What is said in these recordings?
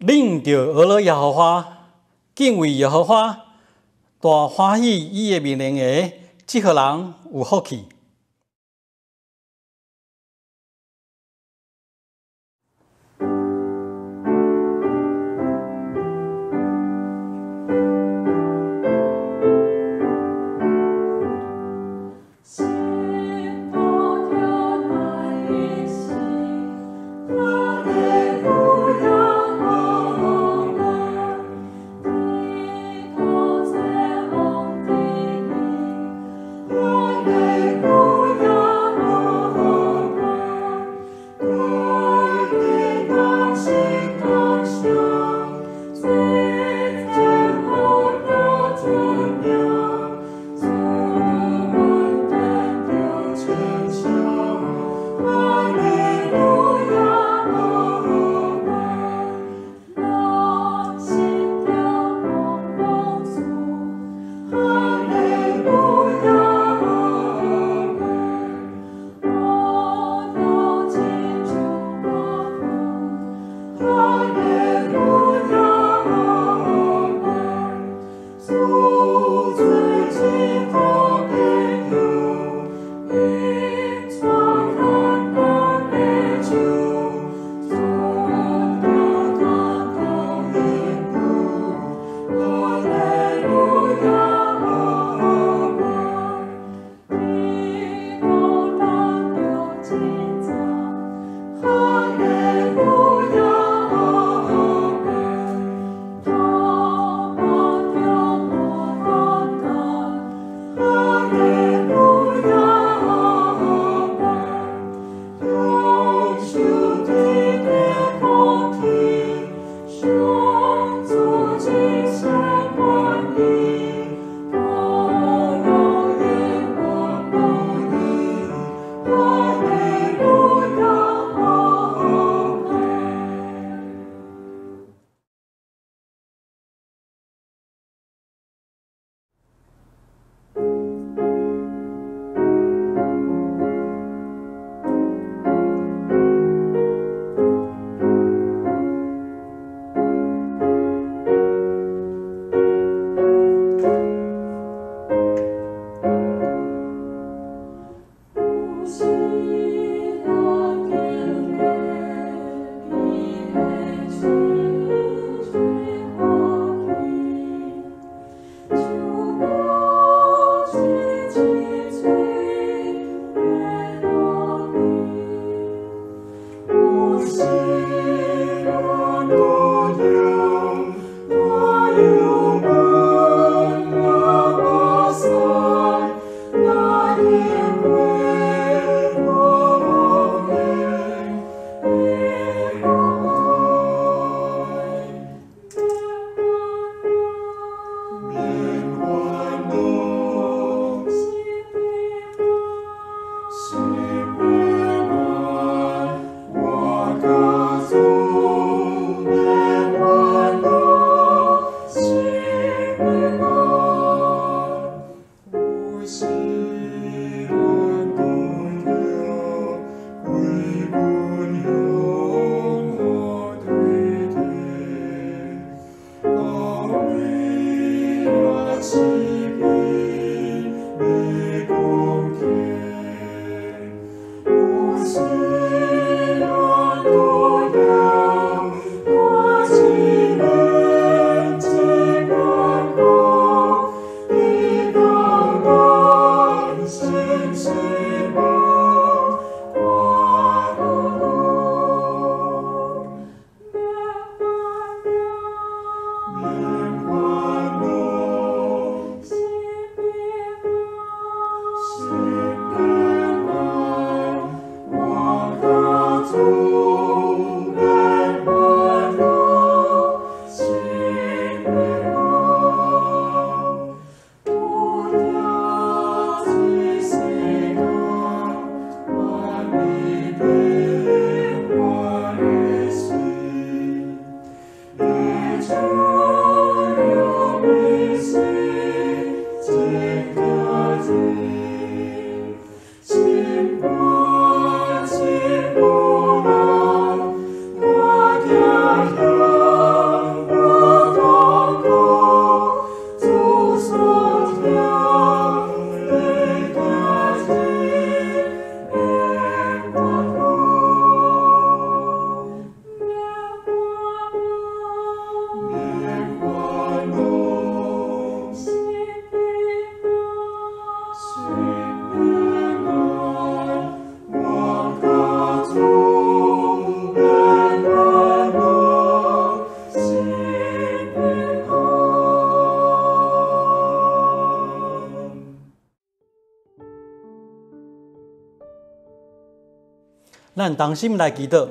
恁著學樂耶和華，敬畏耶和華，大歡喜伊的命令的，這號人有福氣。咱同心來祈禱。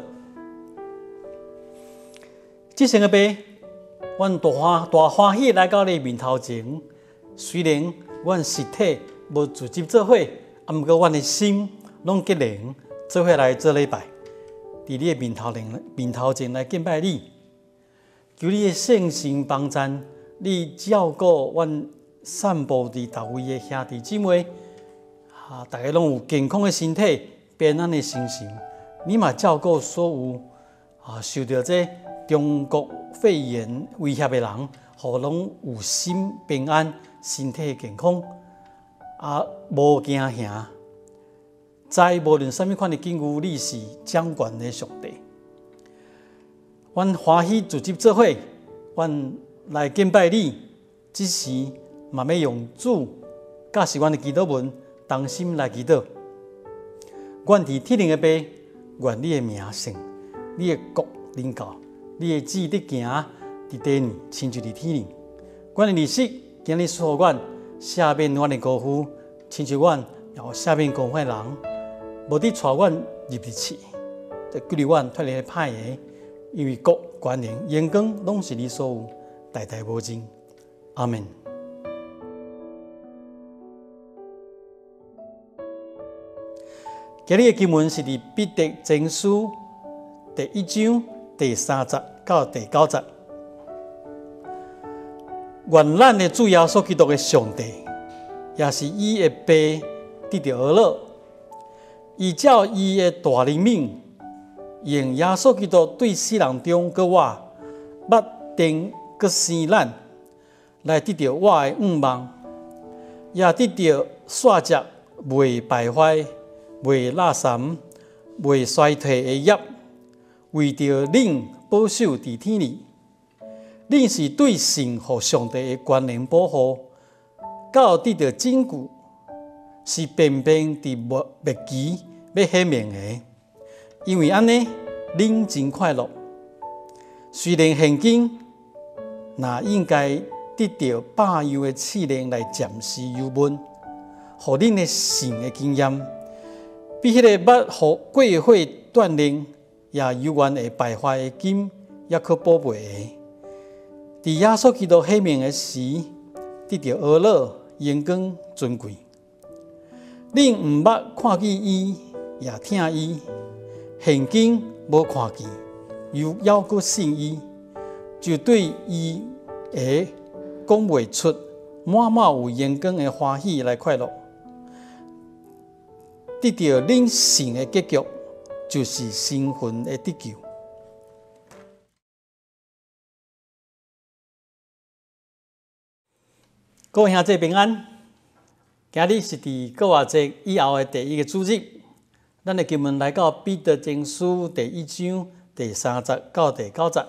至聖的父，阮大歡大歡喜來到你面頭前。雖然阮實體無聚集做伙，啊，毋過阮的心攏結連做伙來做禮拜，佇你的面頭前面頭前來敬拜你。求你的聖神幫贊，你照顧阮散布佇逐位的兄弟姊妹，啊，逐家攏有健康的身體、平安的心神。你嘛照顧所有啊受著這中國肺炎威脅的人，予攏有心平安、身體健康，啊，無驚嚇。知無論啥物款的境遇，你是掌權的上帝。阮歡喜聚集做伙，阮來敬拜你。這時嘛欲用主，教示阮的祈禱文，同心來祈禱。阮佇天靈的父，願你的名聖，你的國臨到，你的旨意行佇地面，親像佇天頂。阮的日食，今日賜予阮，赦免阮的過犯，親像阮也有赦免過犯的人，無得帶阮入去試，救阮脫離歹的，因為國、權能、榮光攏是你所有，代代無盡。阿們。今日的經文是佇彼得前書第一章第三節到第九節。願咱的主耶穌基督的上帝，也是伊的父，得著呵咾。伊照伊的大憐憫，用耶穌基督對死人中閣活，捌重閣生咱，來得著活的向望，也得著煞藉袂敗壞、袂垃圾、袂衰退的業，為著恁保守佇天裡。恁是對神和上帝的權能保護，到得著證據，是便便佇末期欲顯明的。因為按呢，恁真快樂。雖然現今若應該得著百樣的試煉來暫時憂悶，予恁的信的經驗，比彼个捌予過火鍛煉，也猶原會敗壞的金，猶閣寶貝的。佇耶穌基督顯明的時，得著呵咾、榮光、尊貴。恁毋捌看見伊，也疼伊，現今無看見，猶猶閣信伊，就對伊的講袂出，滿滿有榮光的歡喜來快樂。得著恁信的結局，就是身份的得救。各位兄弟平安，今日是佇復活節以後的第一個主日，咱的經文來到彼得前書第一章第三節到第九節。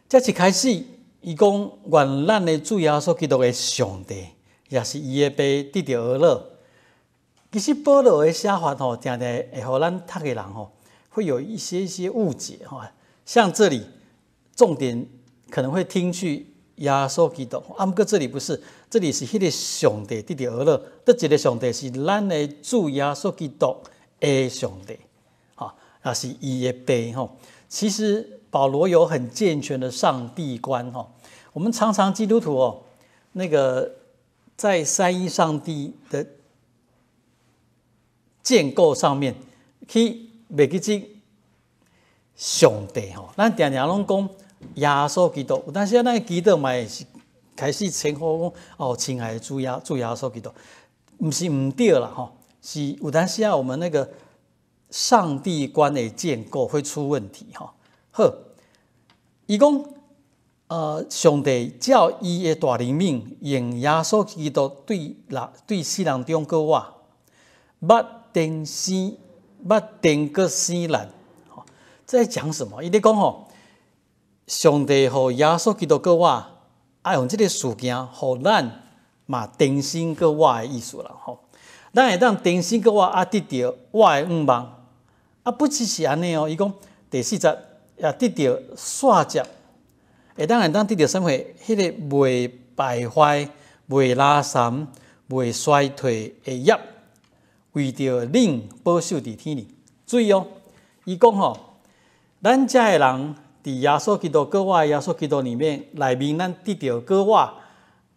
這一開始，伊講願咱的主耶穌基督的上帝，也是伊的父，得著呵咾。其實保羅的寫法吼，定定會予咱讀的人吼，會有一些些誤解吼。像這裡重點可能會聽去耶穌基督，啊，毋過這裡不是，這裡是彼个上帝得著呵咾，佗一个上帝是咱的主耶穌基督的上帝，吼，也是伊的父吼。其實保羅有很健全的上帝觀吼。我們常常基督徒哦，那個在三一上帝的建構上面，去袂記這上帝吼，咱定定攏講耶穌基督，有當時咱祈禱嘛會是開始稱呼講哦，親愛的主耶主耶穌基督，毋是毋對啦吼，是有當時啊，我們那個上帝觀的建構會出問題吼。好，伊講上帝照伊的大憐憫，用耶穌基督對人對死人中閣活，捌重生，捌重閣生咱。這在講什麼？伊咧講吼，上帝予耶穌基督閣活，啊用這个事件，予咱嘛重生閣活的意思啦吼。咱會當重生閣活，啊得著活的向望，啊不只是按呢哦。伊講第四節也得著煞藉，會當得著啥物？彼个袂敗壞、袂垃圾、袂衰退的業，為著恁保守佇天裡。注意哦，伊講吼，咱遮的人佇耶穌基督閣活耶穌基督裡面，內面咱得著閣活，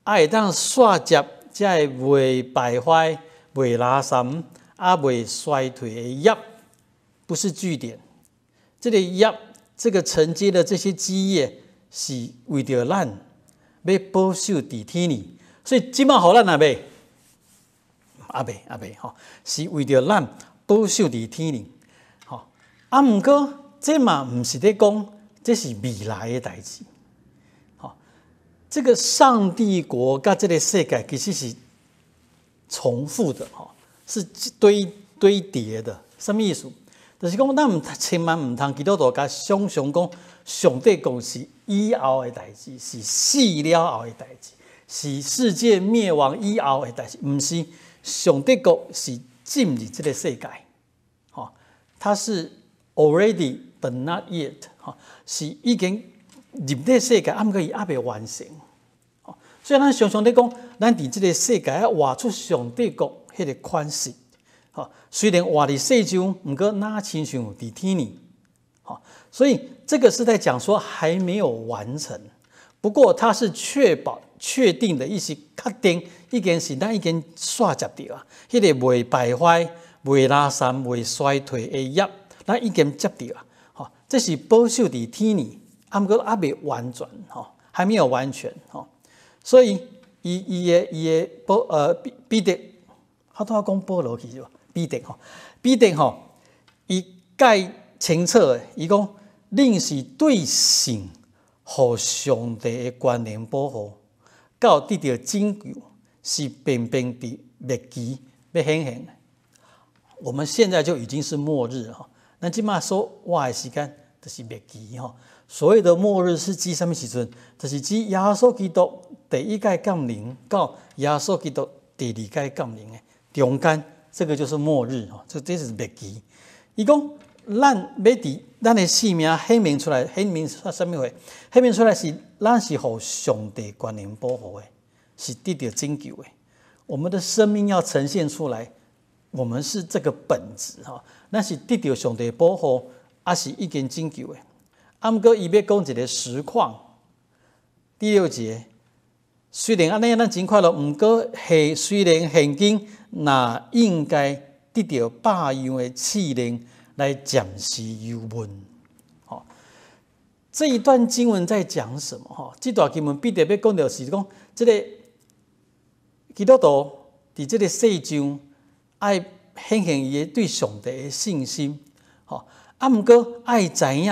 啊會當紲接遮个袂敗壞、袂垃圾、啊袂衰退的業，不是句點。這个業，這個承接的這些基業，是為著咱欲保守佇天裡，所以這馬予咱啊未？猶未，猶未吼，是為著咱保守佇天裡，吼。啊，毋過這嘛毋是咧講，這是未來的代誌，吼。這個上帝國佮這个世界其實是重複的，吼，是堆堆疊的。啥物意思？就是講，咱毋千萬毋通基督徒共想像講，上帝國是以後的代誌，是死了後的代誌，是世界滅亡以後的代誌，毋是。上帝國是進入這个世界，吼，它是 already but not yet，吼，是已經入這世界，啊，毋過伊猶未完成，所以咱常常咧講，咱佇這个世界愛活出上帝國彼个款式，吼，雖然活佇世上，毋過若親像佇天裡，吼，所以這個是在講說還沒有完成，不過它是確保、確定的意思，確定已經是咱已經紲接著啊，彼个袂敗壞、袂垃圾、袂衰退的業，咱已經接著啊，吼，這是保守佇天裡，啊，毋過猶未完全，吼，還沒有完全，吼，所以伊伊的伊的保呃彼彼得，我拄仔講保羅去是無？彼得吼，彼得吼，伊解清楚的，伊講恁是對信予上帝的權能保護，到得著拯救，是平平佇末期欲顯現的。我們現在就已經是末日哈，咱這馬所活的時間就是末期吼。所謂的末日是指啥物時陣？就是指耶穌基督第一擺降臨到耶穌基督第二擺降臨的中間，這個就是末日吼，這是末期。伊講咱欲佇咱的性命顯明出來，顯明出啥物貨？顯明出來是咱是予上帝權能保護的，是得著拯救的。我們的生命要呈現出來，我們是這個本質吼，咱是得著上帝保護，抑是已經拯救的。啊，毋過伊欲講一个實況。第六節，雖然按呢，咱真快樂，毋過現雖然現今若應該得著百樣的試煉來暫時憂悶。吼，這一段經文在講什麼？吼，這段經文彼得欲講著是講，這个基督徒佇這个世上愛顯現伊的對上帝的信心。吼，啊，毋過愛知影，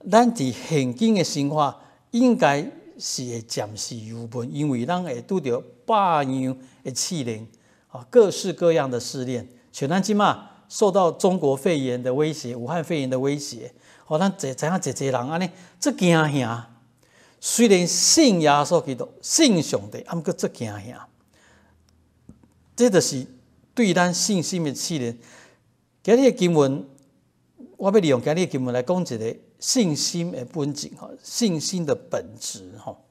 咱佇現今的生活應該是會暫時憂悶，因為咱會拄著百樣的試煉，啊，各式各樣的試煉。像咱這馬受到中國肺炎的威脅，武漢肺炎的威脅，吼，咱知知影濟濟人按呢，足驚嚇。雖然信耶穌基督，信上帝，啊，毋過足驚嚇。這就是對咱信心的試煉。今日的經文，我欲利用今日的經文來講一个信心的本質，吼，信心的本質，吼。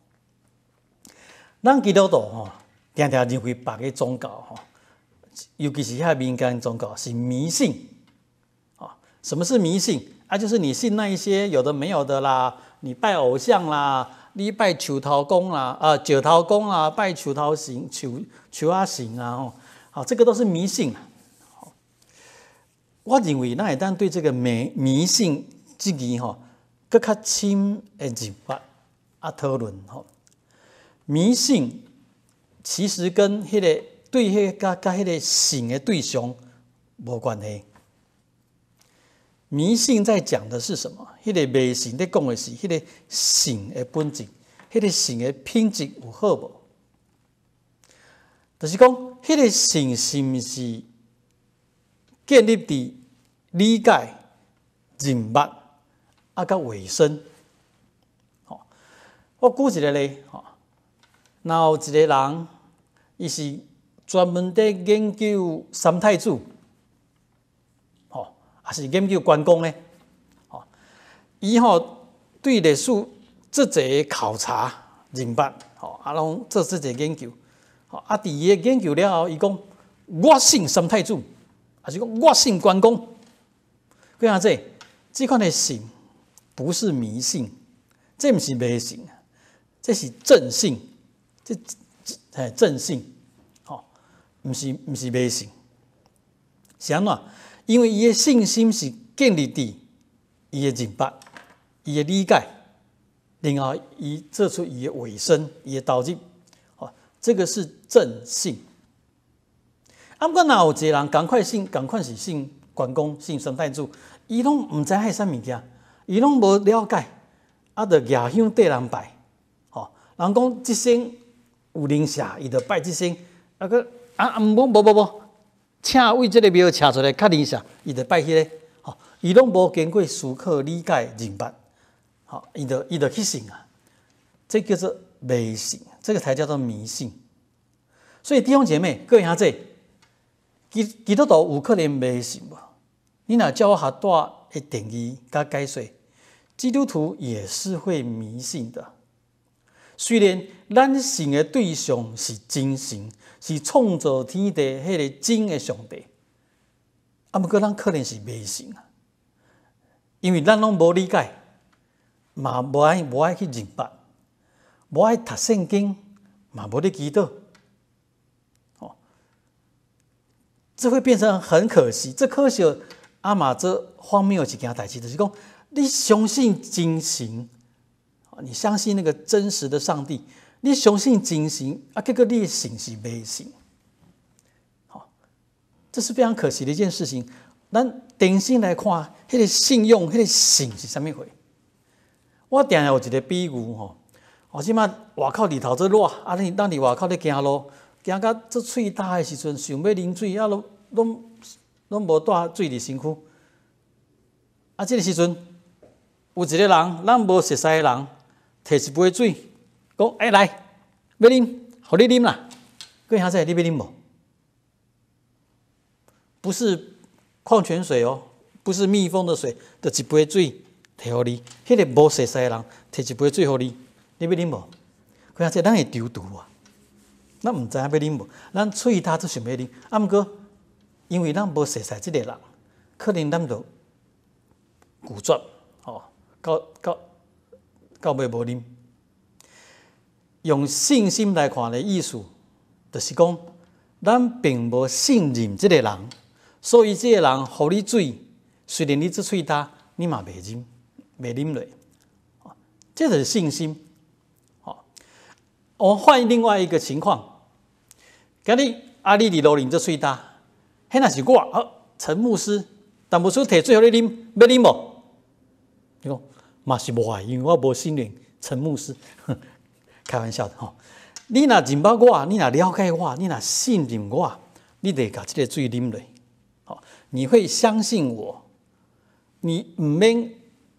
咱基督徒吼，定定認為別个宗教吼，尤其是遐民間宗教是迷信，啊，什麼是迷信？啊，就是你信那一些有的沒有的啦，你拜偶像啦，你拜樹頭公啦，啊，石頭公啦，拜樹頭神、樹樹仔神啊，吼，好，這個都是迷信。我認為咱會當對這個迷迷信這字吼，閣較深的認識啊討論吼。迷信其實跟彼个對彼个佮彼个信的對象無關係。迷信在講的是什麼？彼个迷信咧講的是彼个信的本質，彼个信的品質有好無？就是講，彼个信是毋是建立佇理解、認捌啊，佮委身？吼，我舉一个例，吼，若有一个人，伊是專門佇研究三太子，吼，抑是研究關公咧，吼，伊吼對歷史做一个考察、認捌，吼，啊，攏做這個研究，吼，啊，佇伊的研究了後，伊講我信三太子，抑是講我信關公。各位兄弟，這款的信不是迷信，這毋是迷信，這是正信，這這正信，吼，毋是迷信。是按怎？因為伊的信心是建立佇伊的認捌、伊的理解，然後伊做出伊的委身、伊的投入，吼，這個是正信。啊，毋過若有一個人仝款信，仝款是信關公、信三太子，伊攏毋知影彼啥物件，伊攏無了解，啊，就舉香綴人拜，吼，人講這仙有靈社，伊就拜這仙，啊閣啊啊毋無無無無，請為這个廟請出來較靈社，伊就拜彼个，吼，伊攏無經過思考、理解、認捌，吼，伊就去信啊，這叫做迷信，這個才叫做迷信。所以弟兄姐妹，各位兄弟，基督徒有可能迷信無？你若照我學大的定義佮解說，基督徒也是會迷信的。雖然咱信的對象是真神，是創造天地彼个真的上帝，啊，毋過咱可能是迷信啊，因為咱攏無理解，嘛無愛去認捌，無愛讀聖經，嘛無咧祈禱，哦，這會變成很可惜。這可惜啊嘛，這荒謬一件代誌，就是講你相信真神，你相信那個真實的上帝，你相信真神啊，結果你的信是迷信，好，這是非常可惜的一件事情。咱定心來看，彼個信用，彼個信是啥物貨？我定定有一個比喻吼，哦，這馬外口日頭足熱，啊，你咱佇外口咧行路，行到足喙焦的時陣，想欲啉水，啊，攏無帶水佇身軀。啊，這個時陣有一個人，咱無熟似的人，提一杯水，講：欸，來，欲啉，予你啉啦。各位兄弟，你欲啉無？不是礦泉水哦，不是密封的水，就一杯水提予你。彼個無熟似的人提一杯水予你，你欲啉無？各位兄弟，咱會躊躇啊，咱毋知影欲啉無，咱喙焦足想欲啉，啊，毋過因為咱無熟似這個人，可能咱就拒絕，吼，到尾無啉。用信心來看的意思，就是講，咱並無信任這個人，所以這個人予你水，雖然你足喙焦，你嘛袂啉，袂啉落。這就是信心。我換另外一個情況，今日啊，你佇路頂足喙焦，彼若是我，好，陳牧師，陳牧師提水予你啉，欲啉無？你講嘛是無愛，因為我無信任陳牧師。開玩笑的吼，你若認捌我，你若了解我，你若信任我，你就會共這個水啉落。吼，你會相信我，你毋免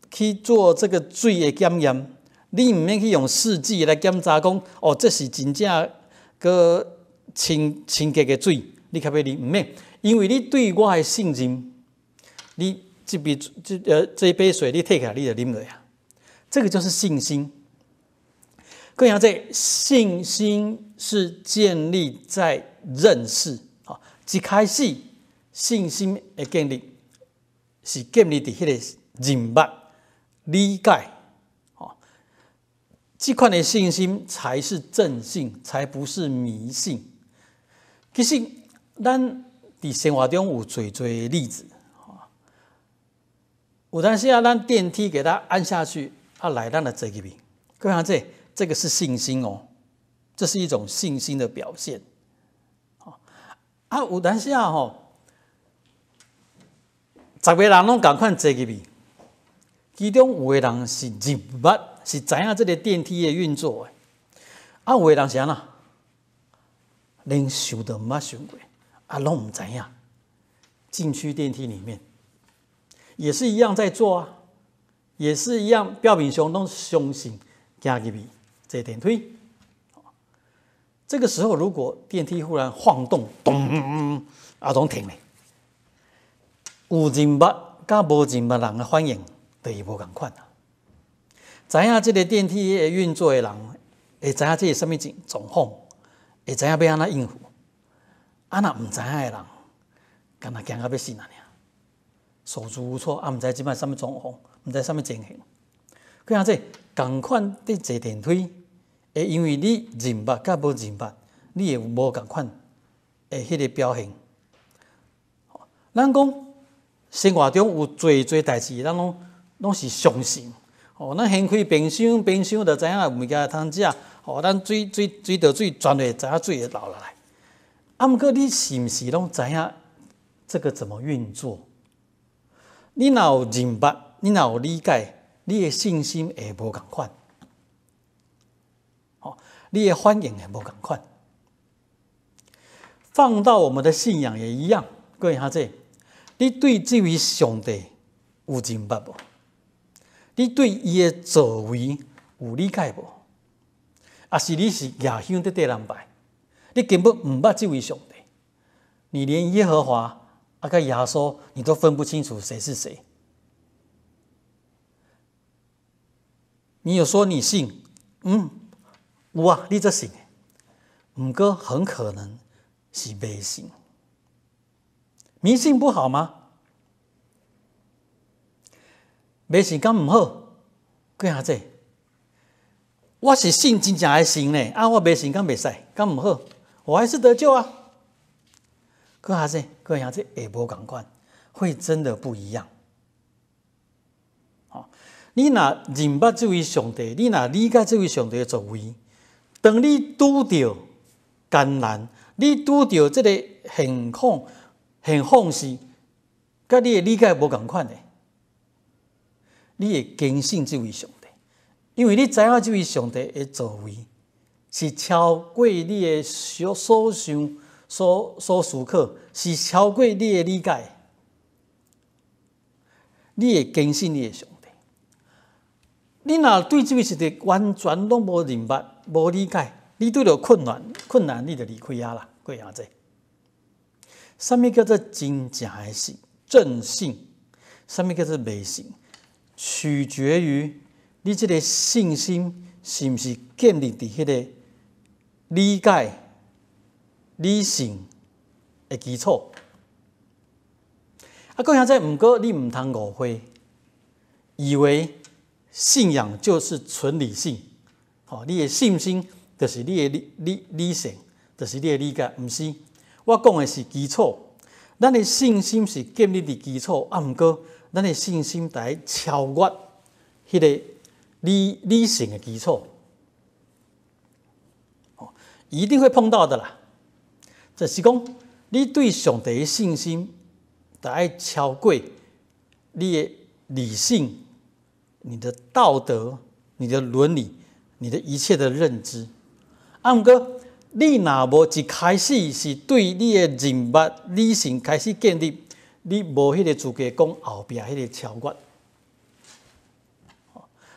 去做這個水的檢驗，你毋免去用試劑來檢查，講哦，這是真正閣清潔的水，你較欲啉毋免，因為你對我的信任，你這杯這呃這杯水你提起來，你就啉落啊。這個就是信心。各位這信心是建立在認識，吼，一開始信心的建立是建立佇彼個認捌、理解，吼，這款的信心才是正信，才不是迷信。其實，咱佇生活中有濟濟例子，有當時啊，咱電梯給它按下去，啊來，咱就坐入去。各位這這個是信心哦，這是一種信心的表現。啊，有當時啊吼，10個人攏仝款坐入去，其中有的人是認捌，是知影這個電梯的運作的，啊，有的人是按怎？連想都毋捌想過，啊，攏毋知影。進去電梯裡面，也是一樣在做啊，也是一樣，表面上攏相信行入去坐電梯。這個時候，如果電梯忽然晃動，咚，啊，攏停咧。有認捌佮無認捌人的反應，就是無仝款啊。知影這個電梯的運作的人，會知影這是啥物狀況，會知影欲按怎應付。啊，若毋知影的人，敢若驚甲欲死爾。手足無措，啊，毋知這擺啥物狀況，毋知啥物情形。閣下這仝款佇坐電梯，會因為你認捌佮無認捌，你會有無仝款的彼个表現。咱講生活中有濟濟代誌，咱攏是相信。哦，咱掀開冰箱，冰箱就知影有物件通食。哦，咱水水水道水轉落，知影水會流落來。啊，毋過你是毋是攏知影這個怎麼運作？你若有認捌，你若有理解，你的信心會無仝款。哦，你的反應會無仝款。放到我們的信仰也一樣，各位兄弟，你對這位上帝有認捌無？你對伊的作為有理解無？抑是你是舉香佇綴人拜？你根本毋捌這位上帝，你連耶和華啊佮耶穌，你都分不清楚誰是誰。你有說你信？嗯，有啊，你這信的。毋過很可能是迷信。迷信不好嗎？迷信敢毋好？閣下這，我是信真正的神呢，啊，我迷信敢袂使，敢毋好？我還是得救啊！閣下這，閣下這會無仝款，會真的不一樣。你若認捌這位上帝，你若理解這位上帝的作為，當你拄著艱難，你拄著這個現況，現況是佮你的理解無仝款的，你會堅信這位上帝，因為你知影這位上帝的作為是超過你的所想、所思考，是超過你的理解，你會堅信你的上帝。你若對這位上帝完全攏無認捌、無理解，你拄著困難，困難你就離開啊啦，過下這。啥物叫做真正的信？正信？啥物叫做迷信？取決於你這個信心是毋是建立佇彼個理解、理性的基礎。啊，閣下這毋過你毋通誤會，以為信仰就是純理性，吼，你的信心就是你的理性，就是你的理解，毋是。我講的是基礎，咱的信心是建立佇基礎，啊，毋過咱的信心得超越彼个理性的基礎，一定會碰到的啦。就是講，你對上帝的信心，得愛超過你的理性、你的道德、你的倫理、你的一切的認知。啊，毋過你若無一開始是對你的認捌理性開始建立，你無彼個資格講後壁彼個超越。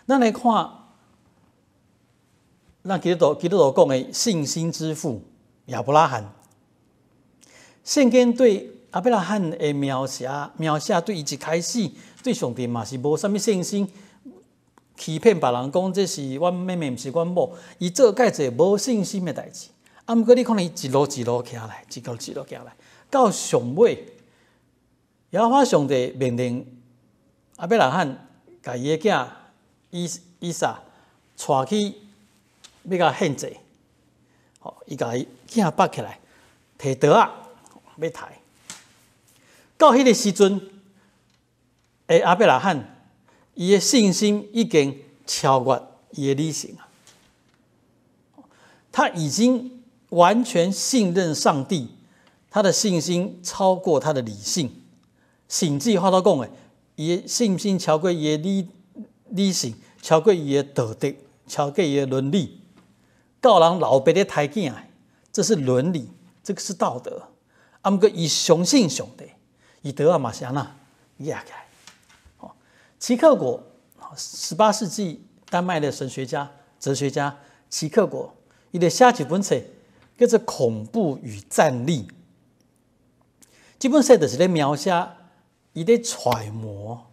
咱來看，咱基督徒講的信心之父亞伯拉罕。聖經對亞伯拉罕的描寫，描寫對伊一開始對上帝嘛是無啥物信心，欺騙別人講這是阮妹妹，毋是阮某，伊做蓋濟無信心的代誌。啊，毋過你看伊一路一路行來，一路一路行來，到上尾，耶和華上帝命令亞伯拉罕共伊的囝以撒帶去欲共獻祭，吼，伊共伊囝縛起來，提刀仔欲刣。到彼个時陣，亞伯拉罕伊的信心已經超越伊的理性啊，他已經完全信任上帝，他的信心超過他的理性，甚至話頭講的，伊的信心超過伊的理性，超過伊的道德，超過伊的倫理。教人老爸咧刣囝，這是倫理，這個是道德。啊，毋過伊相信上帝，伊刀仔嘛是按怎舉起來。哦，齊克果，18世紀丹麥的神學家、哲學家齊克果，伊咧寫一本冊叫做《恐怖與戰慄》。這本冊就是咧描寫伊咧揣摩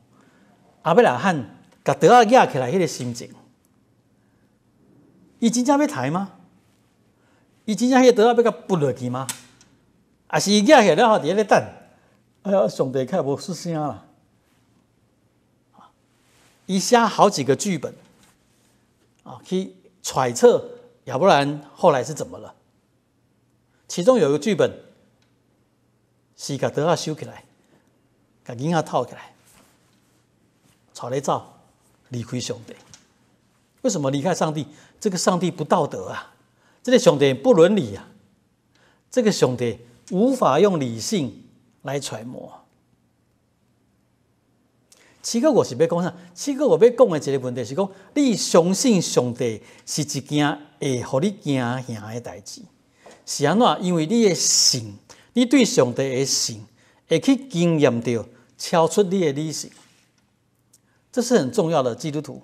亞伯拉罕共刀仔舉起來彼个心情。伊真正欲刣嗎？伊真正彼个刀仔欲共拮落去嗎？抑是伊舉起來了後佇咧等？哎呀，上帝較無出聲啦！伊寫好幾個劇本，啊，去揣測亞伯蘭後來是怎麼了。其中有一個劇本是共刀仔收起來，共囡仔套起來，帶咧走，離開上帝。為什麼離開上帝？這個上帝不道德啊！這個上帝不倫理啊！這個上帝無法用理性來揣摩。齊哥，我是欲講啥？齊哥，我欲講的一個問題是講，你相信上帝是一件會予你驚嚇的代誌，是按怎？因為你的信，你對上帝的信，會去經驗著超出你的理性，這是很重要的。基督徒，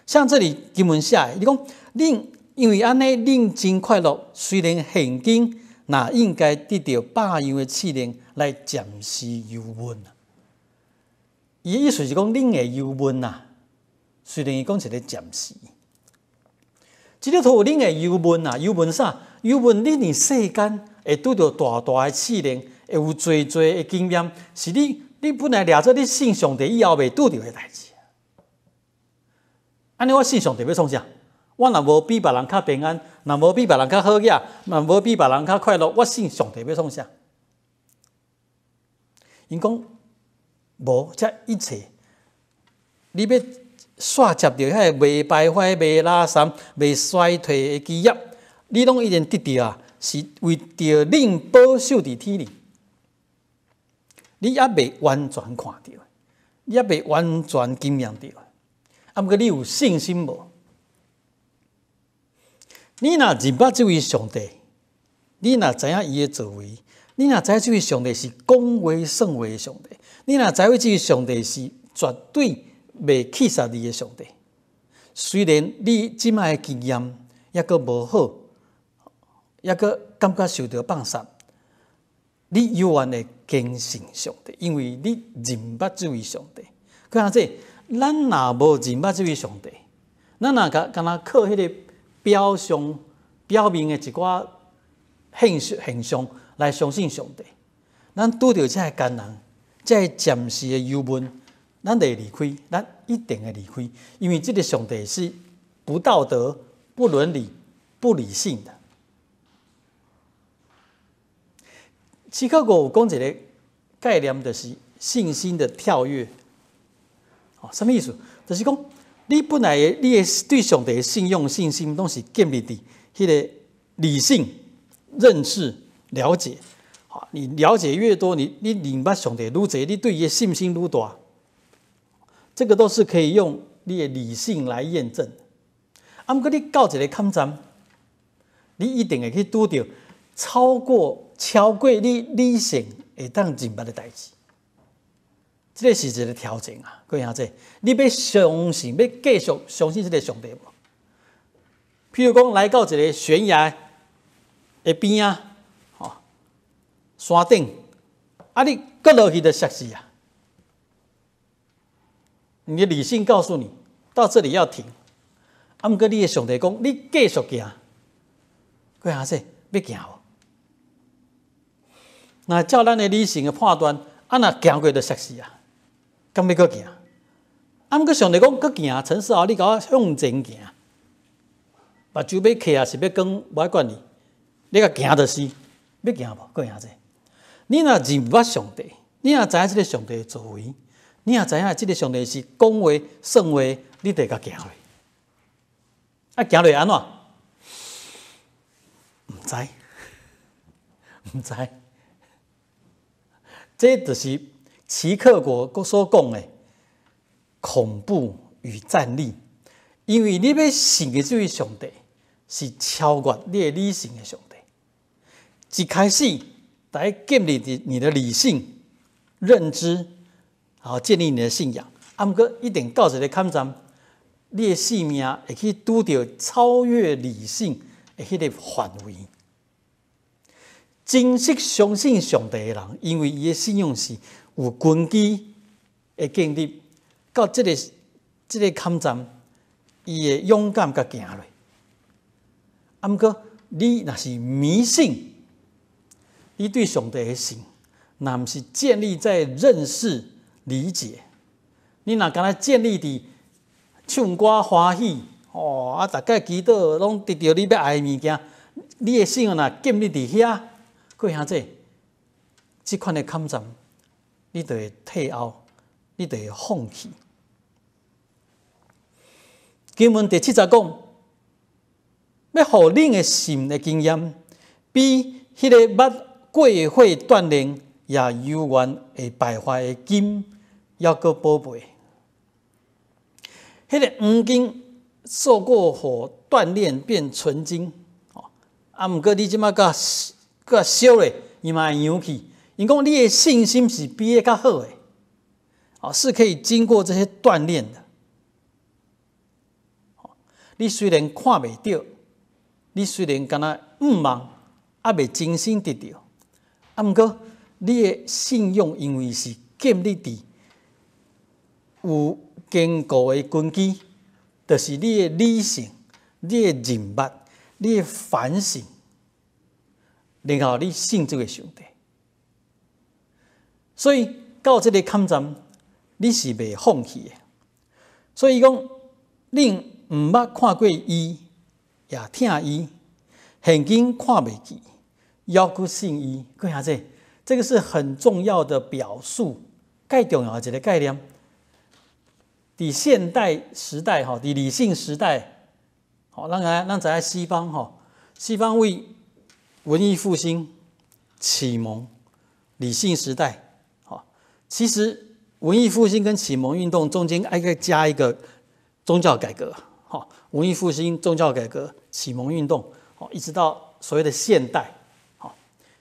像這裡經文寫的，伊講，恁因為按呢，恁真快樂。雖然現今若應該得著百樣的試煉來暫時憂悶。伊的意思是講，恁會憂悶啊。雖然伊講一个暫時，基督徒恁會憂悶啊？憂悶啥？憂悶你佇世間會拄著大大的試煉，會有濟濟的經驗，是你本來掠做你信上帝以後袂拄著的代誌。按呢，我信上帝欲創啥？我若無比別人較平安，若無比別人較好額，若無比別人較快樂，我信上帝欲創啥？𪜶講無，這一切，你欲煞接著彼个袂敗壞、袂垃圾、袂衰退的基業，你攏已經得著啊！是為著恁保守佇天裡，你猶未完全看著，你猶未完全經驗著。啊，毋過你有信心無？你若認捌這位上帝，你若知影伊的作為，你若知影這位上帝是講話算話的上帝，你若知影這位上帝是絕對袂棄殺你的上帝，雖然你這擺的經驗猶閣無好，猶閣感覺受著放殺，你猶原會堅信上帝，因為你認捌這位上帝。看這，咱若無認捌這位上帝，咱若共敢若靠彼个表象、表面的一寡現象現象來相信上帝，咱拄著這个艱難、這个暫時的憂悶，咱就會離開，咱一定會離開，因為這个上帝是不道德、不倫理、不理性的。此刻我有講一个概念，就是信心的跳躍。哦，啥物意思？就是講，你本來的你的對上帝的信用、信心，攏是建立佇彼个理性認識、了解。好，你了解越多，你認捌上帝愈濟，你對伊的信心愈大。這個都是可以用你的理性來驗證。啊，毋過你到一个坎站，你一定會去拄著超過你理性會當認捌的代誌。這个是一个挑戰啊，各位兄弟，你欲相信，欲繼續相信這个上帝無？譬如講，來到一个懸崖的邊仔，吼，山頂，啊，你閣落去就摔死啊！你的理性告訴你，到這裡要停。啊，毋過你的上帝講，你繼續行，各位兄弟，欲行無？若照咱的理性的判斷，啊，若行過就摔死啊！敢欲閣行？啊，毋過上帝講閣行，陳世豪，你共我向前行，目睭欲閉抑是欲關，無愛管你，你共行就是，欲行無？各位兄弟，你若認捌上帝，你若知影這个上帝的作為，你若知影這个上帝是講話算話，你就會共行落。啊，行落按怎？毋知，毋知。這就是齊克果所講的恐怖與戰慄，因為你欲信的這位上帝是超越你的理性的上帝。一開始來建立你的理性認知，好建立你的信仰。啊，毋過一定到一个坎站，你的性命會去拄著超越理性的彼个範圍。真實相信上帝的人，因為伊的信仰是有根基的建立，到這个坎站，伊會勇敢共行落。啊，毋過你若是迷信，你對上帝的信，若毋是建立在認識、理解，你若干焦建立佇唱歌歡喜，哦啊，逐擺祈禱攏得著你欲愛的物件，你的信仰若建立佇遐，各位兄弟，這款的崁站，你就會退後，你就會放棄。經文第七節講，欲予恁的信的經驗，比彼个捌過火鍛煉也猶原會敗壞的金猶閣寶貝。彼个黃金受過火鍛煉變純金，啊，毋過你這馬閣閣燒咧，伊嘛會揚去。𪜶講你的信心是比彼較好的，哦，是可以經過這些鍛煉的。你雖然看袂著，你雖然敢若向望，猶未親身得著，啊，毋過你的信仰因為是建立佇有堅固的根基，就是你的理性、你的認捌、你的反省，然後你信這個上帝。所以到這個坎站，你是袂放棄的。所以講，恁毋捌看過伊，也疼伊，現今看袂見，猶閣信伊。各位兄弟，這個是很重要的表述，蓋重要的一個概念。佇現代時代，吼，佇理性時代，吼，咱來咱知影西方，吼，西方為文藝復興、啟蒙、理性時代，吼，其實文藝復興跟啟蒙運動中間還可以加一個宗教改革，吼，文藝復興、宗教改革、啟蒙運動，吼，一直到所謂的現代，吼，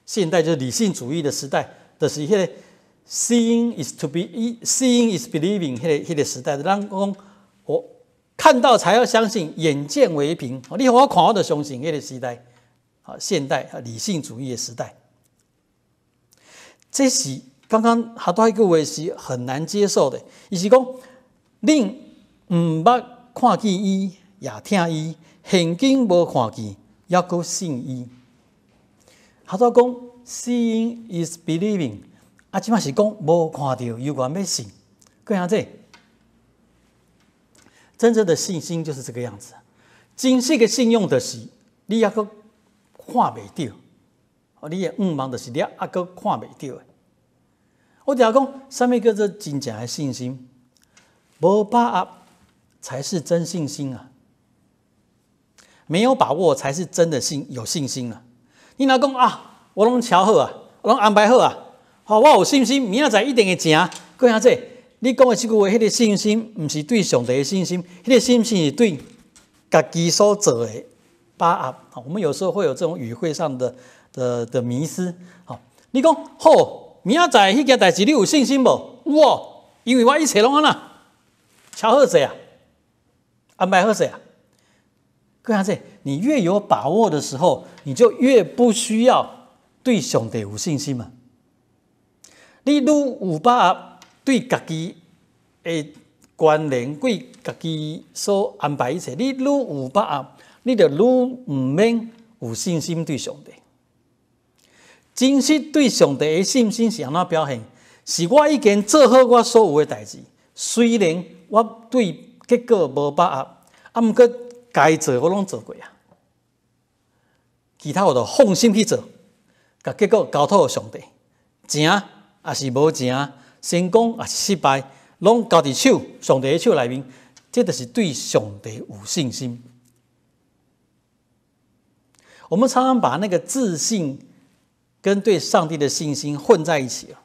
現代就是理性主義的時代，就是彼個 Seeing is believing，彼個時代，咱講我看到才要相信，眼見為憑。你予我看，我就相信彼個時代。好，現代理性主義的時代，這是剛剛好多一個話是很難接受的。伊是講，恁毋捌看見伊，也疼伊，現今無看見，猶閣信伊。頭拄講，Seeing is believing。啊，這馬是講無看著，猶原欲信。各位兄弟，真正的信心就是這個樣子。真實的信仰就是你猶閣看袂著，你的向望就是你猶閣看袂著的。我常講，啥物叫做真正的信心？無把握才是真信心啊！沒有把握才是真的信有信心啊！你若講啊，我攏喬好啊，我攏安排好啊。好，我有信心，明仔載一定會成。各位兄弟，你講的這句話，彼個信心毋是對上帝的信心，彼個信心是對家己所做的把握。我們有時候會有這種語彙上的迷思。好，你講好，明仔載彼件代誌你有信心無？有哦，因為我一切攏按怎，喬好勢啊，安排好勢啊。各位兄弟，你越有把握的時候，你就越不需要對上帝有信心嘛。你愈有把握對家己的關聯，對家己所安排一切，你愈有把握，你就愈毋免有信心對上帝。真實對上帝的信心是按怎表現？是我已經做好我所有的代誌，雖然我對結果無把握，啊，毋過該做我攏做過啊。其他我就放心去做，共結果交託予上帝，成抑是無成，成功抑是失敗，攏交佇手上帝的手內面，這就是對上帝有信心。我們常常把那個自信跟對上帝的信心混在一起了。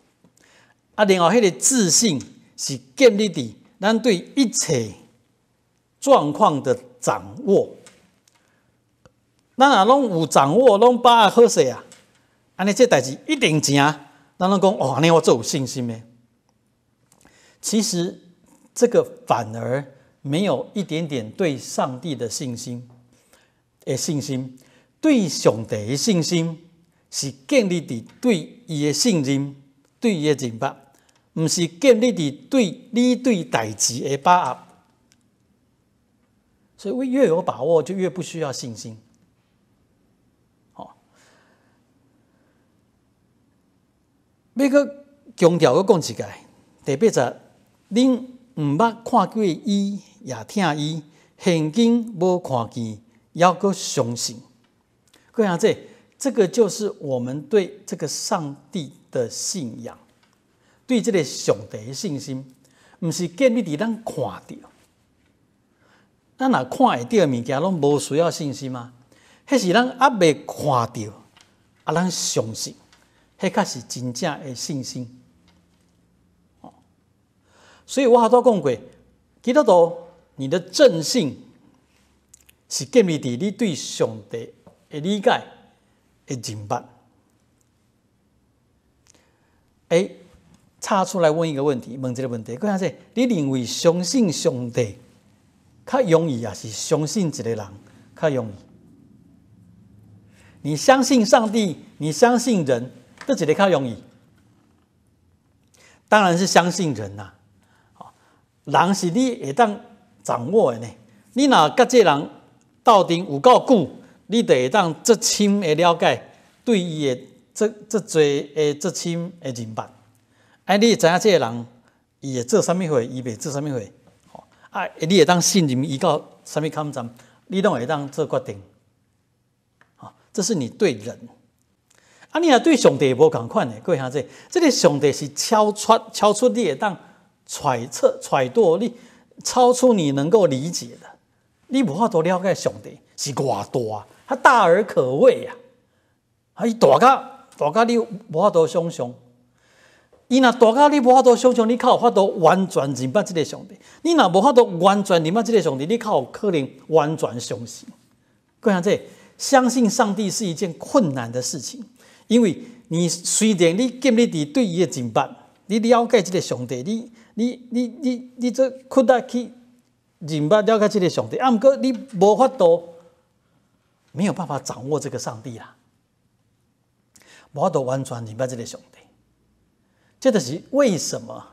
啊，然後彼個自信是建立佇咱對一切狀況的掌握。咱若攏有掌握，攏把握好勢啊，按呢這代誌一定成。咱攏講哦，按呢我足有信心的。其實這個反而沒有一點點對上帝的信心的信心，對上帝的信心是建立佇對伊的信任、對伊的認捌，毋是建立佇對你對代誌的把握。所以越有把握，就越不需要信心。好，欲閣強調閣講一擺，第八節，恁毋捌看過伊，也疼伊，現今無看見，猶閣相信。各位兄弟，這個就是我們對這個上帝的信仰，對這個上帝的信心，毋是建立佇咱看著。咱若看會著的物件，攏無需要信心啊。彼是咱猶未看著，啊，咱相信，彼較是真正的信心。所以我頭拄講過，基督徒你的正信是建立佇你對上帝的理解的認捌。欸，插出來問一個問題，問一個問題，講啥子？你認為相信上帝較容易，抑是相信一個人較容易？你相信上帝，你相信人，佗一个較容易？當然是相信人啦。人是你會當掌握的呢。你若佮這個人鬥陣有夠久，你就會當足深的了解，對伊的足足濟的足深的認捌。啊，你會知影這個人伊會做啥物貨，伊袂做啥物貨。啊，你會當信任伊到啥物坎站，你攏會當做決定。這是你對人。啊，你若對上帝無仝款的，各位兄弟，這個上帝是超出你會當揣測、揣度，你超出你能夠理解的，你無法度了解上帝是偌大，他大而可畏呀！啊，伊大甲大甲你無法度想象。伊若大甲你無法度想象，你較有法度完全認捌這個上帝。你若無法度完全認捌這個上帝，你較有可能完全相信。各位兄弟，相信上帝是一件困難的事情，因為你雖然你建立佇對伊的認捌，你了解這個上帝，你做苦力去認捌了解這個上帝，啊，毋過你無法度，沒有辦法掌握這個上帝啦，無法度完全認捌這個上帝。這就是為什麼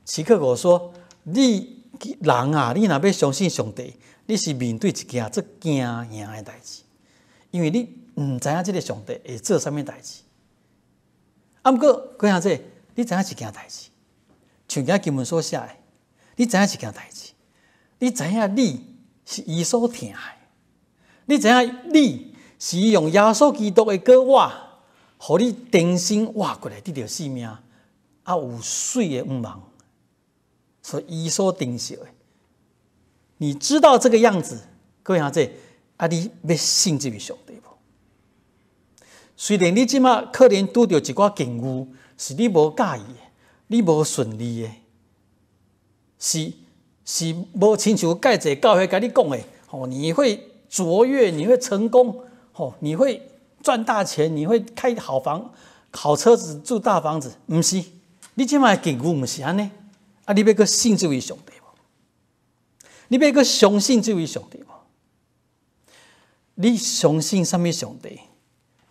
齊克果說：你人啊，你若欲相信上帝，你是面對一件足驚嚇的代誌，因為你毋知影這個上帝會做啥物代誌。啊，毋過，閣兄弟，你知影一件代誌，像今經文所寫的，你知影一件代誌，你知影你是伊所疼的，你知影你是伊用耶穌基督的膏抹，予你重生活過來，得著性命，啊有媠的向望，所以伊所珍惜的。你知道這個樣子，各位兄弟，啊，你欲信這位上帝無？雖然你這馬可能拄著一寡境遇，是你無佮意的，你無順利的，是無親像蓋濟教會共你講的，吼，你會卓越，你會成功，吼，你會賺大錢，你會開好房、好車子、住大房子，毋是？你這馬的境遇毋是按呢？啊，你欲閣信這位上帝無？你欲閣相信這位上帝無？你相信啥物上帝？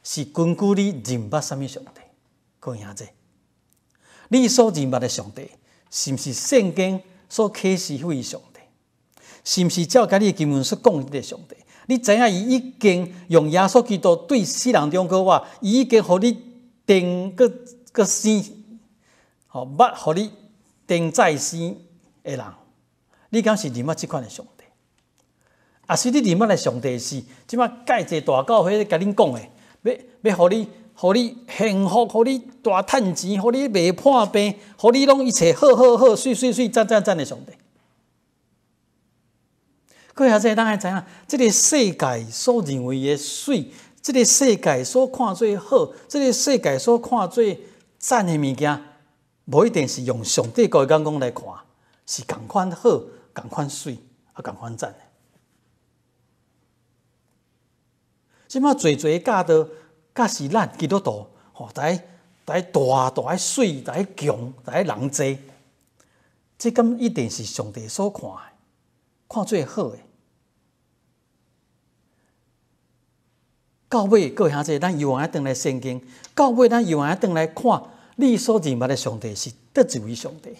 是根據你認捌啥物上帝？各位兄弟，你所認捌的上帝，是毋是聖經所啟示彼位上帝？是毋是照今日經文所講的這個上帝？你知影伊已經用耶穌基督對死人中復活，伊已經予你定閣閣生，吼，捌予你定再生的人，你敢是認捌這款的上帝？抑是你認捌的上帝是這馬蓋濟大教會共恁講的，欲予你幸福，予你大趁錢，予你袂破病，予你攏一切好好好，媠媠媠，讚讚讚的上帝。各位兄弟，咱愛知影，這個世界所認為的媠，這個世界所看做好，這個世界所看做讚的物件，無一定是用上帝的眼光來看，是仝款好、仝款媠、啊仝款讚的。這馬濟濟教導，敢是咱基督徒吼，佇佇大大媠、佇強、佇人濟，這敢一定是上帝所看的，看做好的。到尾，各位兄弟，咱猶原愛轉來聖經，到尾咱猶原愛轉來看，你所認捌的上帝是佗一位上帝，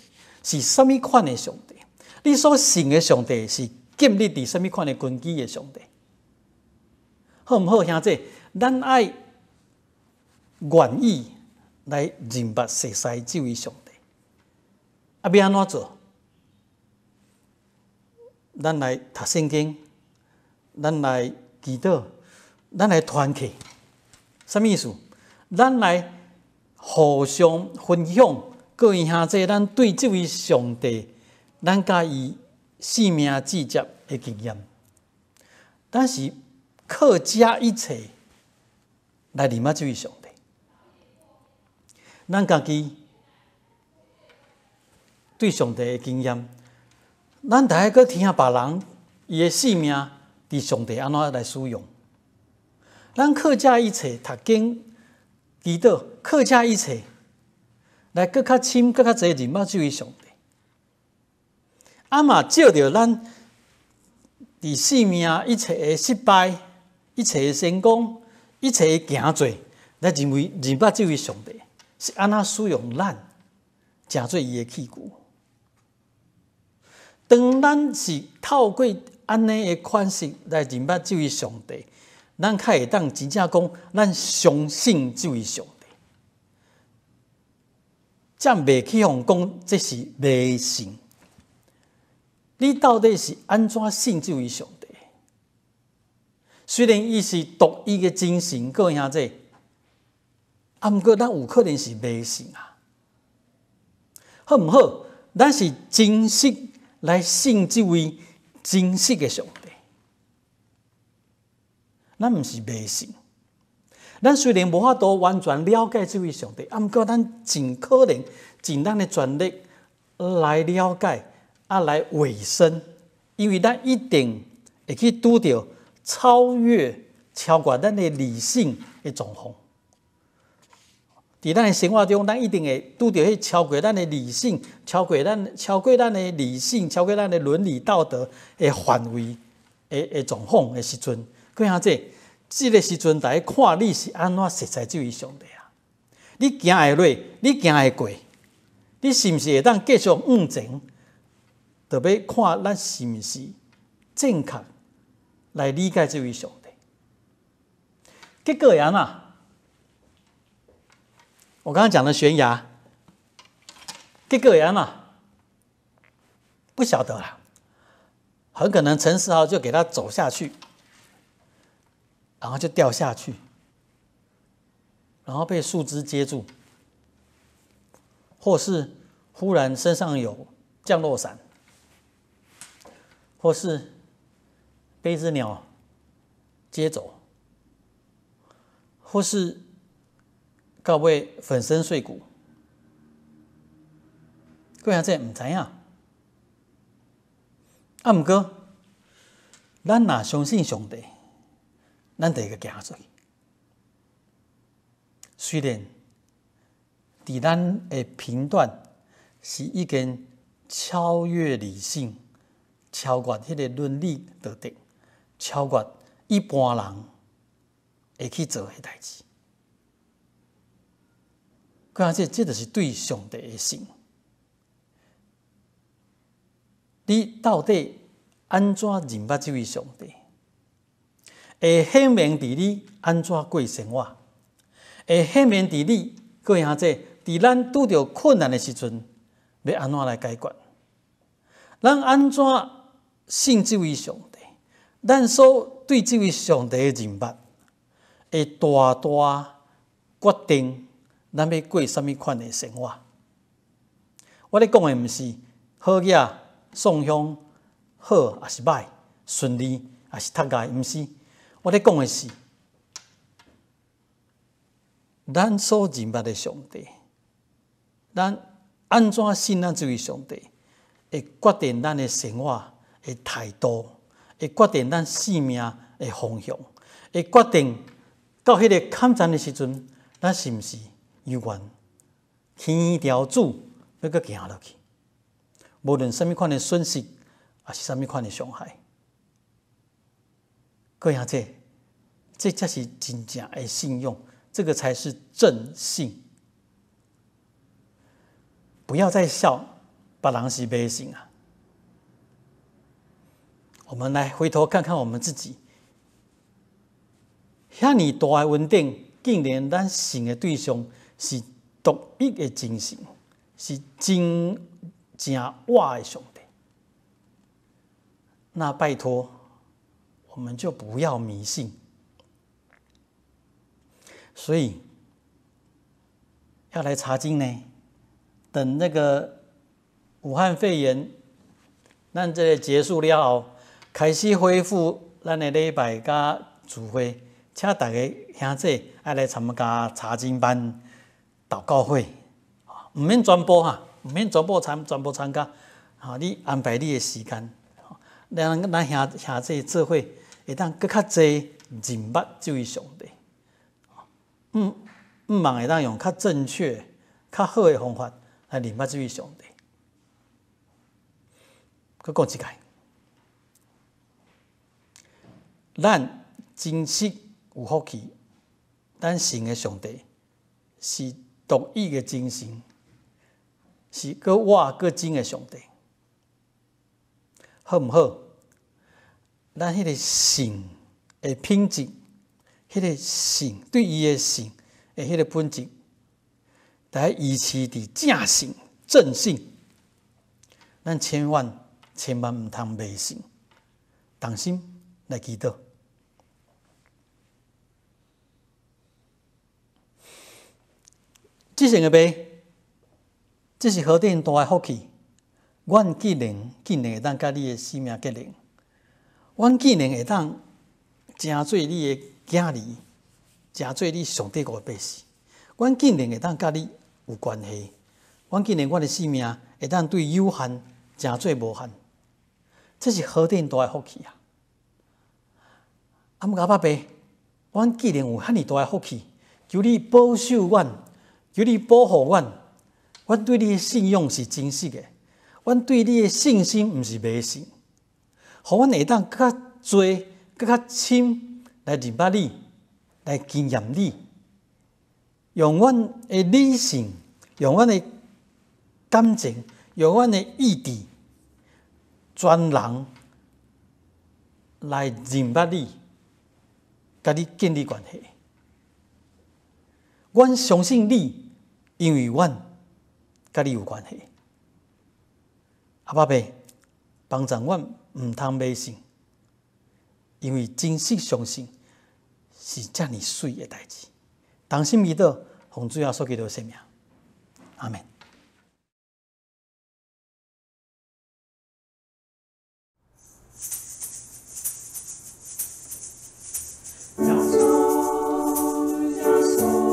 是啥物款的上帝？你所信的上帝是建立佇啥物款的根基的上帝？好毋好，兄弟？咱愛願意來認捌熟似這位上帝。啊，欲按怎做？咱來讀聖經，咱來祈禱，咱來團契，啥物意思？咱來互相分享，各位兄弟，咱對這位上帝，咱佮伊性命之接的經驗。咱是靠這一切來認捌這位上帝。咱家己對上帝的經驗，咱著愛閣聽別人伊的性命佇上帝按怎來使用。咱靠這一切讀經、祈禱，靠這一切來閣較深、閣較濟認捌這位上帝。啊嘛，藉著咱佇性命一切的失敗、一切的成功、一切的行做，來認為認捌這位上帝是按怎使用咱，成做伊的器具。當咱是透過按呢的款式來認捌這位上帝，咱較會當真正講，咱相信這位上帝，才袂去予人講這是迷信。你到底是按怎信這位上帝？雖然伊是獨一的真神，各位兄弟，啊，毋過咱有可能是迷信啊。好毋好？咱是真實來信這位真實的上帝，咱毋是迷信。咱雖然無法度完全了解這位上帝，啊，毋過咱盡可能盡咱的全力來了解，啊，來委身，因為咱一定會去拄著超越、超過咱的理性的狀況。佇咱的生活中，咱一定會拄著彼超過咱的理性、超過咱的理性、超過咱的倫理道德的範圍的狀況的時陣，閣兄弟，這個時陣，來看你是按怎熟似這位上帝啊？你行會落，你行會過，你是毋是會當繼續往前？就欲看咱是毋是正確來理解這位上帝。結果會按怎？我剛剛講的懸崖，結果會按怎？不曉得啦，很可能陳世豪就給他走下去，然後就掉下去，然後被樹枝接住，或是忽然身上有降落傘，或是被一隻鳥接走，或是到尾粉身碎骨。各位這毋知影。啊，毋過，咱若相信上帝，咱就會行出去。雖然佇咱的評斷是已經超越理性，超越彼个倫理道德，超越一般人會去做的代誌。閣這，這就是對上帝的信。你到底按怎認捌這位上帝？會顯明佇你按怎過生活？會顯明佇你，各位兄弟，佇咱拄著困難的時陣，欲按怎來解決？咱按怎信這位上帝？咱所對這位上帝的認捌，會大大決定咱欲過啥物款的生活。我咧講的毋是好額送香好抑是䆀，順利抑是踢礙，毋是。我咧講的是，咱所認捌的上帝，咱按怎信咱這位上帝，會決定咱的生活的態度，會決定咱性命的方向，會決定到彼个坎站的時陣，咱是毋是猶原牽牢主欲閣行落去？無論啥物款的損失，抑是啥物款的傷害，各位兄弟，這才是真正的信仰，這個才是正信。不要再笑別人是迷信啊！我們來回頭看看我們自己，遐爾大的恩典，竟然咱信的對象是獨一的真神，是真正活的上帝。那拜托，我們就不要迷信。所以要來查經呢，等那個武漢肺炎，咱這個結束了後，開始恢復咱的禮拜佮聚會，請大家兄姊愛來參加查經班、禱告會，毋免全部哈，毋免全部參加，哈，你安排你的時間，咱兄姊做伙會當閣較濟認捌這位上帝，毋望會當用較正確、較好的方法來認捌這位上帝。閣講一擺，咱真實有福氣，咱信的上帝是獨一的真神，是閣活閣真的上帝，好毋好？咱彼個信的品質，彼個信對伊的信的彼個本質，來維持佇正信、正信。咱千萬千萬毋通迷信，同心來祈禱。這聖個爸，這是何等大的福氣！阮竟然會當佮你的生命結連，阮竟然會當成做你的囝兒，成做你上帝的百姓。阮竟然會當佮你有關係，阮竟然阮的生命會當對有限成做無限，這是何等大的福氣啊！啊，毋過阿爸，阮既然有遐爾大的福氣，求你保守阮，求你保護阮。阮對你的信仰是真實的，阮對你的信心毋是迷信，予阮會當閣較濟、閣較深來認捌你，來經驗你，用阮的理性，用阮的感情，用阮的意志，全人來認捌你，佮你建立關係。阮相信你，因為阮佮你有關係。阿爸爸，幫助阮毋通迷信，因為真實相信是遮爾媠的代誌。同心祈禱，奉主耶穌基督聖名，阿們。耶穌，耶穌。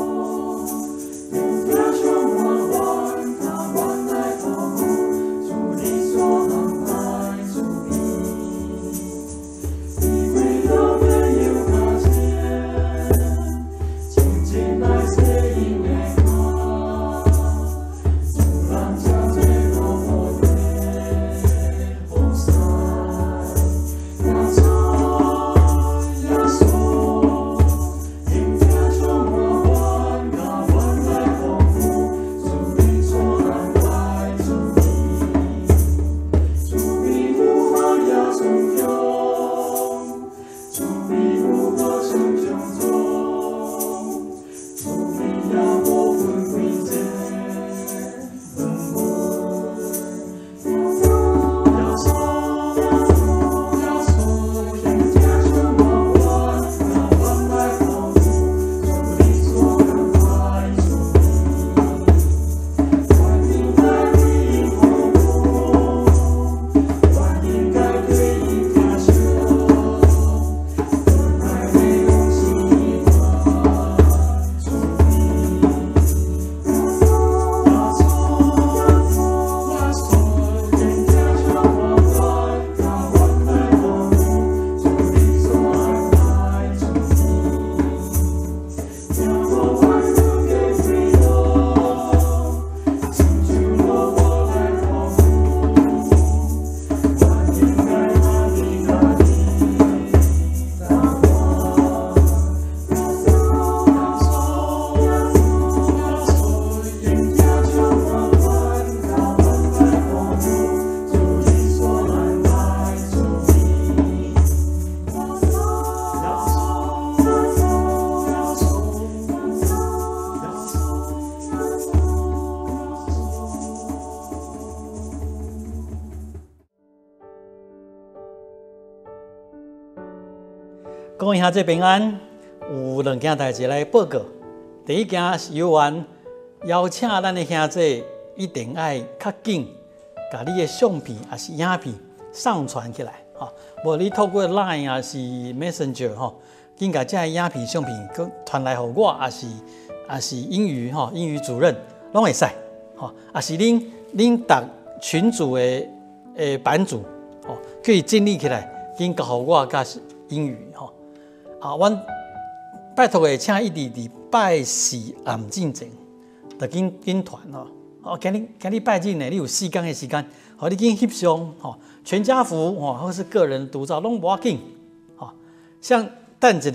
各位兄弟平安，有兩件代誌來報告。第一件是有緣邀請咱的兄弟一定愛較緊，共你的相片抑是影片上傳起來，吼。無你透過 Line 抑是 Messenger 吼，緊共這个影片、相片閣傳來予我，抑是英語吼，英語主任攏會使，吼。抑是恁逐群組的版主，吼，可以整理起來，緊交予我佮英語吼。啊，阮拜託的，請一直佇拜四暗進前，就緊緊傳吼。哦，今日拜日呢，你有四工的時間，予你緊翕相吼，全家福吼，或是個人獨照攏無要緊，吼。像等一下，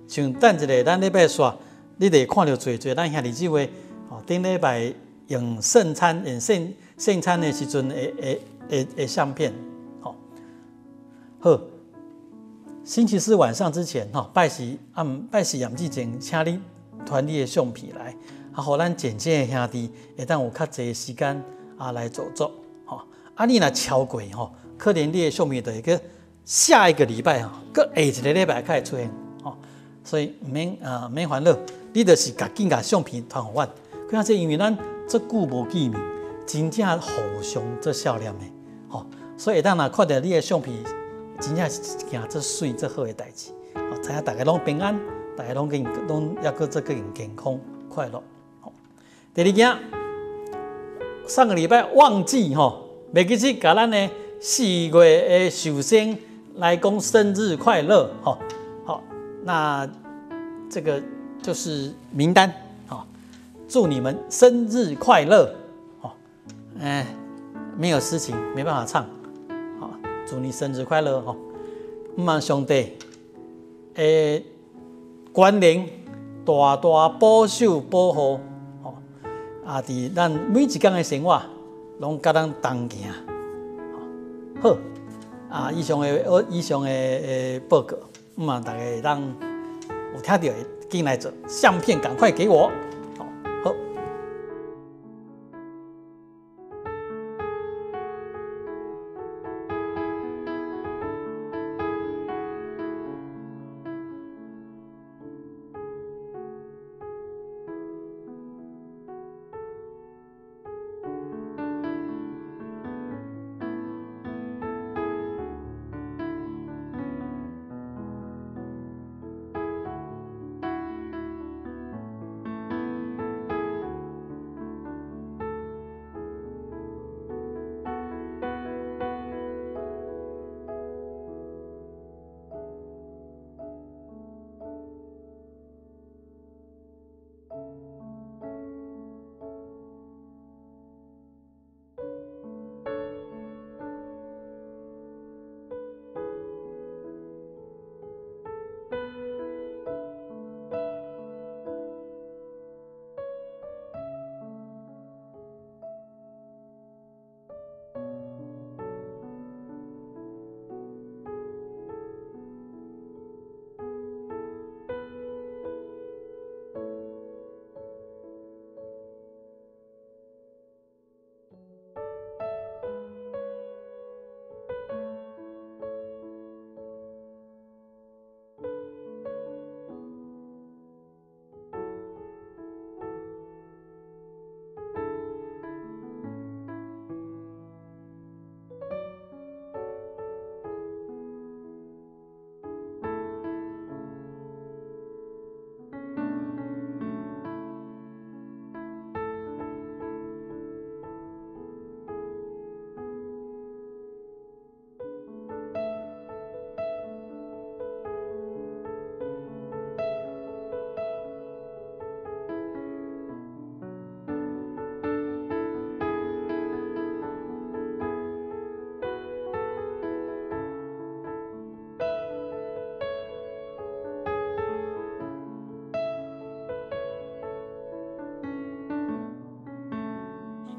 像等一下，咱禮拜煞，你就會看著濟濟咱兄弟姊妹吼，頂禮拜用聖餐、用聖餐的時陣的相片，吼。好，星期四晚上之前，吼，拜四暗之前，請你傳你的相片來。啊，予咱剪接的兄弟會當有較濟時間啊來做做，吼。啊，你若超過吼，可能你的相片就會閣下一個禮拜吼，閣下一個禮拜才會出現，吼。所以毋免啊，毋免煩惱，你就是共緊共相片傳予阮。況且因為咱足久無見面，真正互相做少年的，吼。所以會當若看著你的相片，真正是一件足媠足好的代誌。吼，知影大家攏平安，大家攏緊攏猶閣做更健康快樂。第二件，上個禮拜忘記吼，袂記得共咱的4月的壽星來講生日快樂吼。好，那這個就是名單，吼，祝你們生日快樂，吼，哎，沒有詩情，沒辦法唱，好，祝你生日快樂吼。望上帝的權能大大保守保護。啊！佇咱每一工的生活，攏佮咱同行。好，啊，以上的報告，望大家會當有聽著的，緊來做相片，趕快給我。好。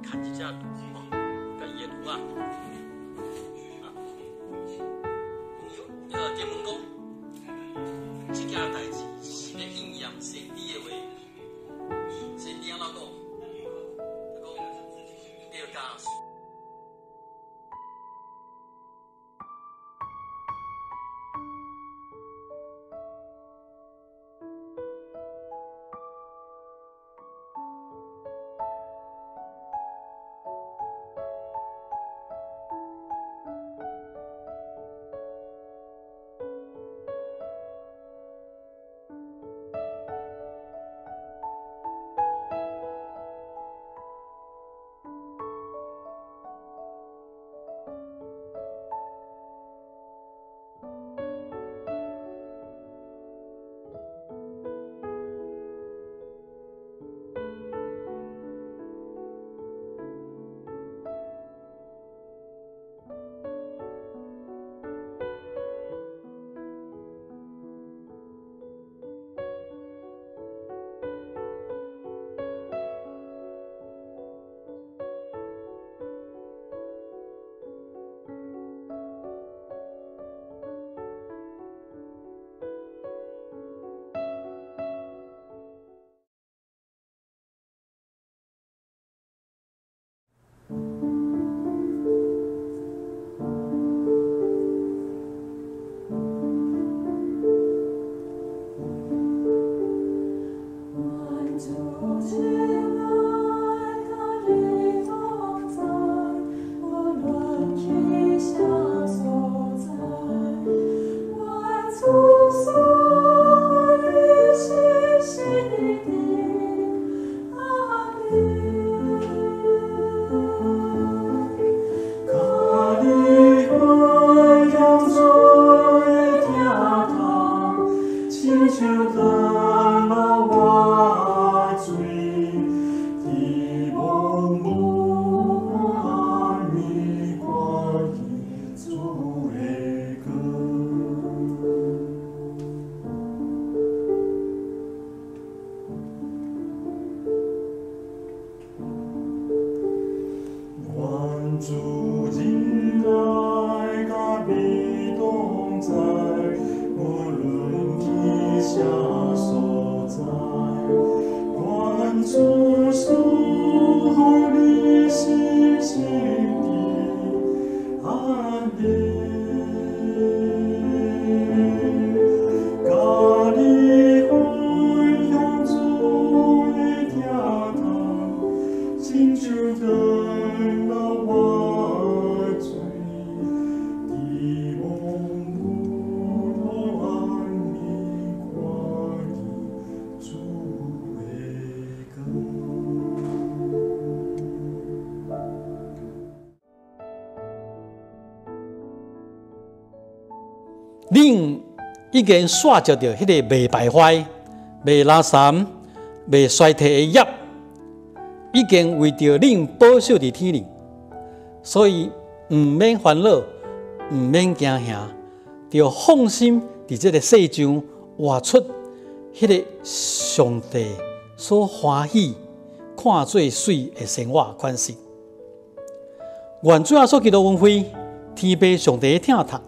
牽一隻驢吼，佮伊的驢仔。啊，那個經文講，這件代誌是欲應驗先知的話。先知按怎講？就講著共。恁已經煞著著彼个袂敗壞、袂垃圾、袂衰退的業，已經為著恁保守佇天頂，所以毋免煩惱，毋免驚嚇，著放心佇這个世上活出彼个上帝所歡喜、看做媠的生活款式。願主耶穌基督恩惠，天父上帝的疼痛，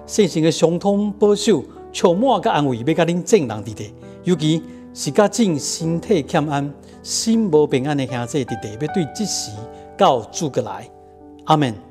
聖神的相通保守，充滿佮安慰，欲佮恁眾人佇咧，尤其是佮正身體欠安、心無平安的兄弟弟弟，欲對這時到主閣來。阿們。